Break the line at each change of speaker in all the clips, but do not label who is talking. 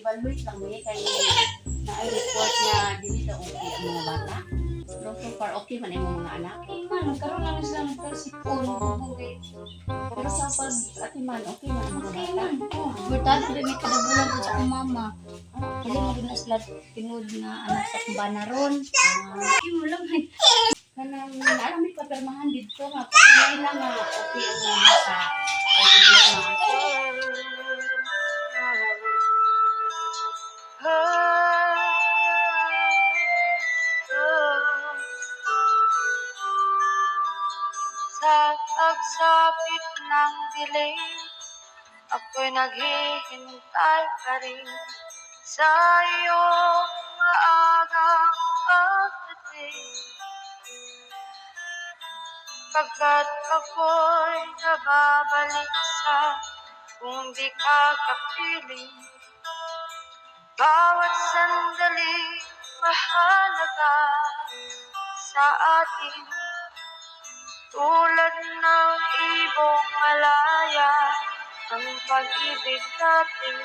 Mag-evaluate lang mi kay naay report na dili daw okay ang mga bata. Pero so far okay man imong mga anak.
Okay man, nagkaroon lang sila ng sipon. Okay.
Pero sa pag atiman, okay man ang mga
Okay
bata.
Man. Oh, bertado ba may kadabulan ko sa akong mama. Dili mo gud na sila tinud nga anak sa akong bana ron. Ay, mo lang ay.
Kanang alam mi papirmahan didto nga patunay lang nga okay ang mga bata. Ay problema.
Sa pagsapit ng dilim, ako'y naghihintay pa rin sa iyong maagang pagdating. Pagkat ako'y nababalisa kung di ka kapiling. Bawat sandali mahalaga sa atin, tulad ng ibong malaya ang pag-ibig natin.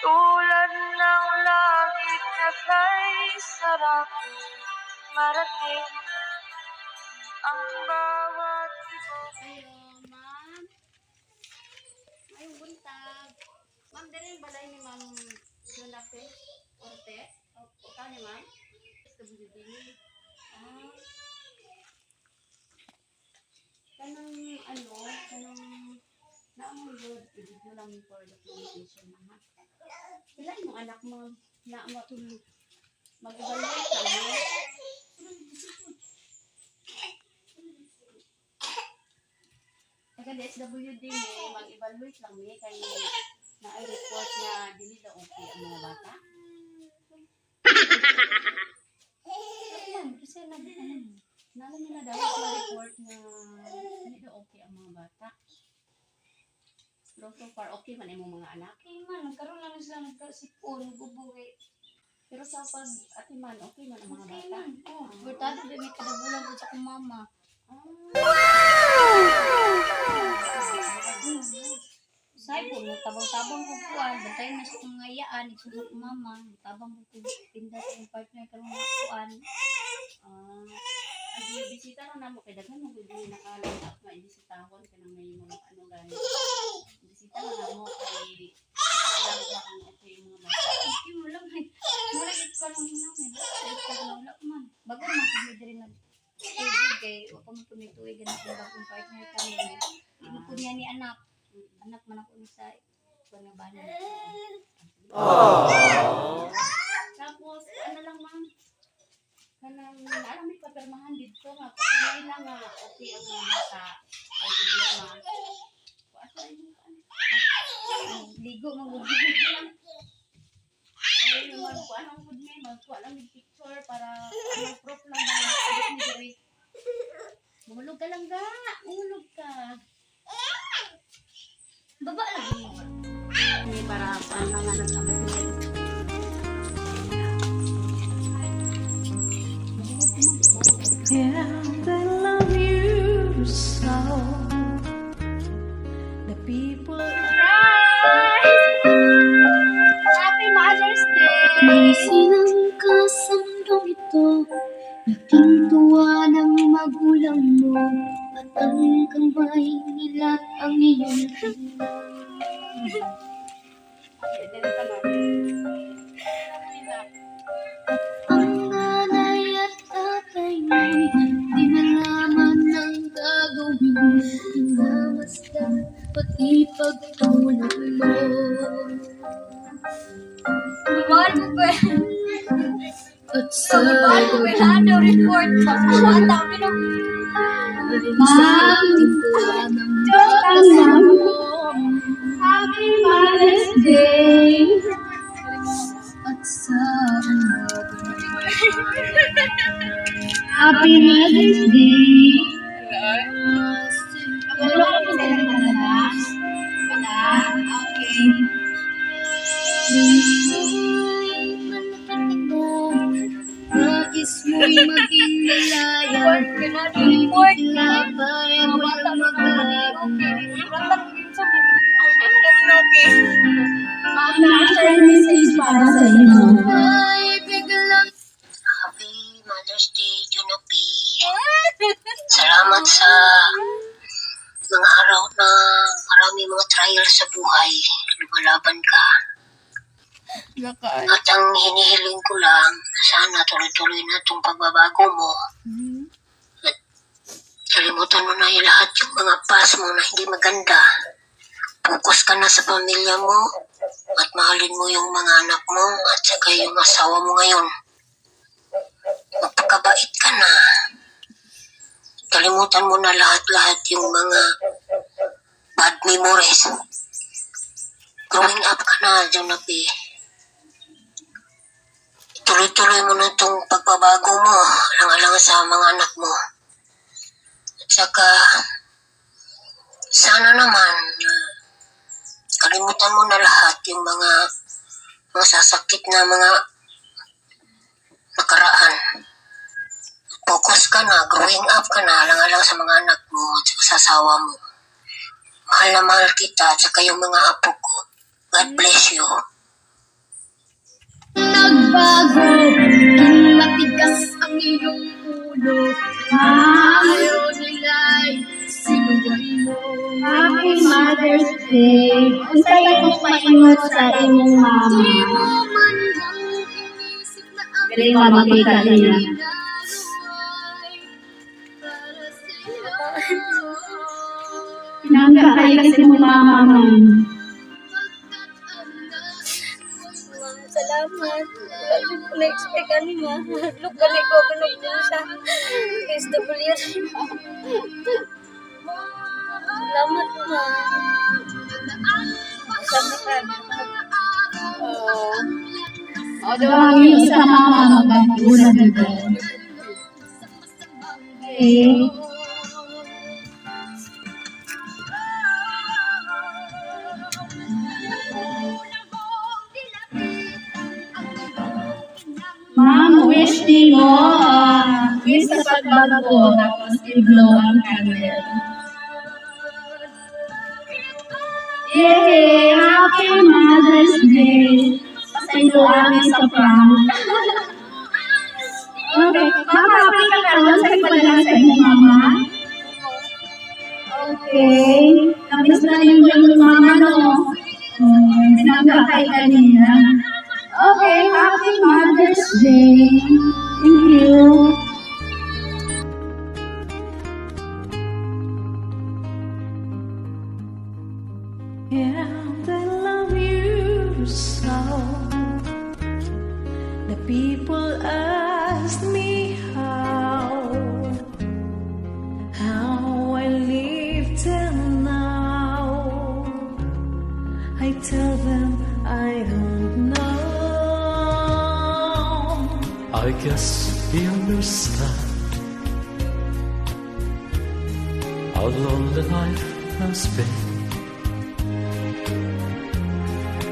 Tulad ng langit na kay sarap marating ang bawat ibong.
Ayo, ma'am. Mayong buntag. Ma'am, dali yung balay ni Ma'am Jonafe Orte. Ikaw ni ma'am? SWD. Ah. Kanang ano, kanang naamong good, i-video lang for documentation na ha. Pila imong anak mo na mo mag-evaluate kami. Taga DSWD mi, mag-evaluate lang mi kay naay report na dili daw okay ang mga bata.
Yan, kasi nag ano,
Nalo mi na daw sa report na dili daw okay ang mga bata. Pero so far okay man imong mga anak.
Okay man, nagkaroon lang sila ng sipon, bubuhi.
Pero sa pag atiman, okay man ang mga
Okay
bata.
man. Oh, bertado ba may kadabulan ko sa akong mama. Say po, tabang-tabang ko kuan, bantayan na sa akong ngayaan, igsoon sa akong mama, tabang ko ko pinda sa akong partner karong mga kuan.
Ah, agi bisita ra namo kay daghan mo gud ni nakaline up nga ibisitahon kanang may mga ano gani. Bisita ra namo kay lang ba kung okay yung mga bata.
Okay mo lang ay. Mura gid ko nung hinamin. Wala ko wala man. Bago man pud mi diri nag tuig kay wa pa man pud mi tuig ganang akong bagong partner kami. Di mo pud niya ni anak. Anak man ako ni sa kuan nga bana.
Tapos ano lang, ma'am, kanang alam mi papirmahan didto nga patunay lang nga okay ang mga bata. Ay problema. Asa imong ano?
Ligo man gud.
Ay magkuan ang gud mi, magkuha lang mig picture para ano, proof lang ba nga abot mi diri. Mahulog ka lang ga, mahulog ka.
Baba lang.
Ni para paano nga nag-abot mi.
And I love you so. The people
Happy Mother's Day!
Gising ka sa mundong ito, laking tuwa ng magulang mo, at ang kamay nila ang iyong Ang nanay at tatay mo'y di nalaman ang gagawin, Tinamasdan pati pagtulog mo.
Mahal mo ba?
At sa
Mahal mo ba? Ano report pa? Ang dami ng
Ma'am,
Happy Mother's Day!
At sa umaga
Happy Mother's Day! Wala ka po sa ilang mga Wala? Okay.
Ay, malaki ka na. Nais mo'y maging malaya.
Report.
Sila ba'y walang magagawa?
Ma'am, na message para sa imo.
Happy Mother's Day, Junapi. Salamat sa mga araw na marami mga trial sa buhay. Lumalaban ka. At ang hinihiling ko lang, sana tuloy-tuloy na itong pagbabago mo. At kalimutan mo na yung lahat yung mga past mo na hindi maganda. Focus ka na sa pamilya mo at mahalin mo yung mga anak mo at saka yung asawa mo ngayon. Magpakabait ka na. Kalimutan mo na lahat-lahat yung mga bad memories. Growing up ka na, Jonapi. Tuloy-tuloy mo na itong pagbabago mo, alang-alang sa mga anak mo. At saka, sana naman, kalimutan mo na lahat yung mga sasakit na mga nakaraan. Focus ka na, growing up ka na, alang-alang sa mga anak mo at saka sa asawa mo. Mahal na mahal kita at saka yung mga apo ko. God bless you.
Nagbago, matigas ang iyong ulo. Ayaw nila'y sinuway mo.
Happy Mother's Day! Unsay imong maingon sa imong mama?
Di mo man lang inisip na ang
Dili makita niya.
ginagawa para sa'yo.
Pinangga kayo kasi mong mama, ma'am.
Pagkat ang nais ko'y
Ma'am, salamat. Wala jud ko na-expect ani ma. Look gali ko ganun po sa SW. Salamat, ma'am.
Oo. Oh, di ba?
Ang iyong sa mama magpagpula dito. Okay. Ma'am, wish ni mo, wish sa pagbago, tapos i-blow ang candle. Yay! Happy Mother's Day! Pasaylo amin sa prank. Okay. Ma'am, happy ka karon sa pala sa imong mama? Okay. Namiss na yung imong mama, no? Oh, pinangga kay kanina. Okay, happy Mother's Day. Thank you.
And I love you so. The people ask me how I live till now. I tell them I don't know.
I guess he understand how lonely life has been.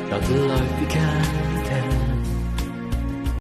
That life began